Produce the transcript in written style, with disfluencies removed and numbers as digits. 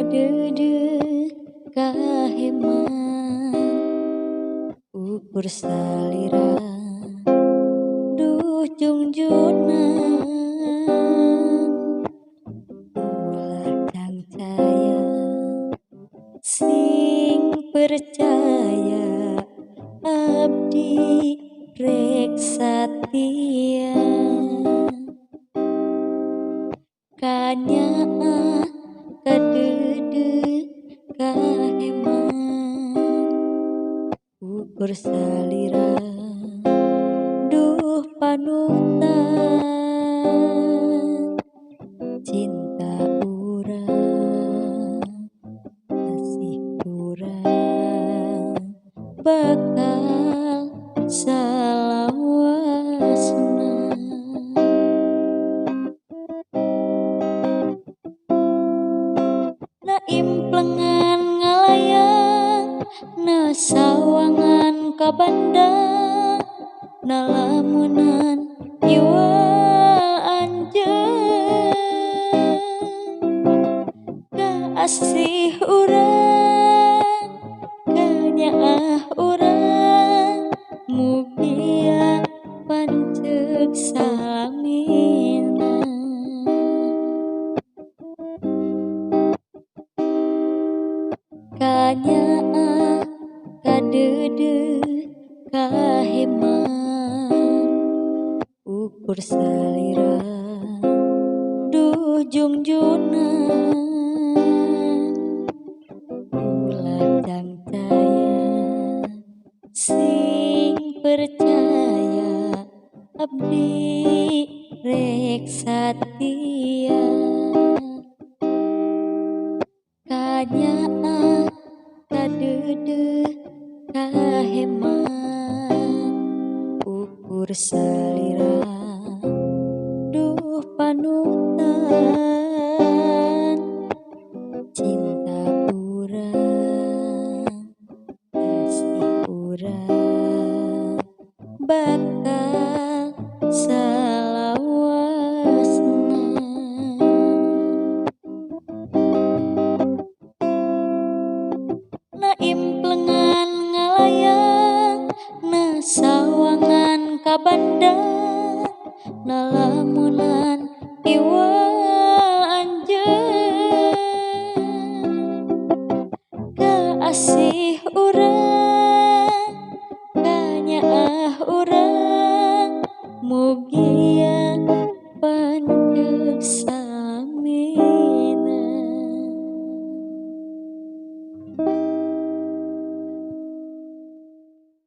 Kadeudeuh kaheman ukur salira duh jungjunan ulah cangcaya sing percaya abdi rek satia kanyaah kadeudeuh kaheman ukur salira duh panutan cinta urang kasih urang bakal salawasna. Na implengan ngalayang na sawangan ka banda na lamunan iwal anjeun kaasih urang kanyaah urang mugia panceg salamina. Kanyaah kadeudeuh kaheman ukur salira duh jungjunan ulah cangcaya sing percaya abdi rek satia kanyaah kadeudeuh kaheman ukur salira duh panutan cinta urang kasih urang bakal salawasna. Na implengan ngalayang na sawangan ka banda na lamunan iwal anjeun kaasih urang kanyaah urang mugia panceg.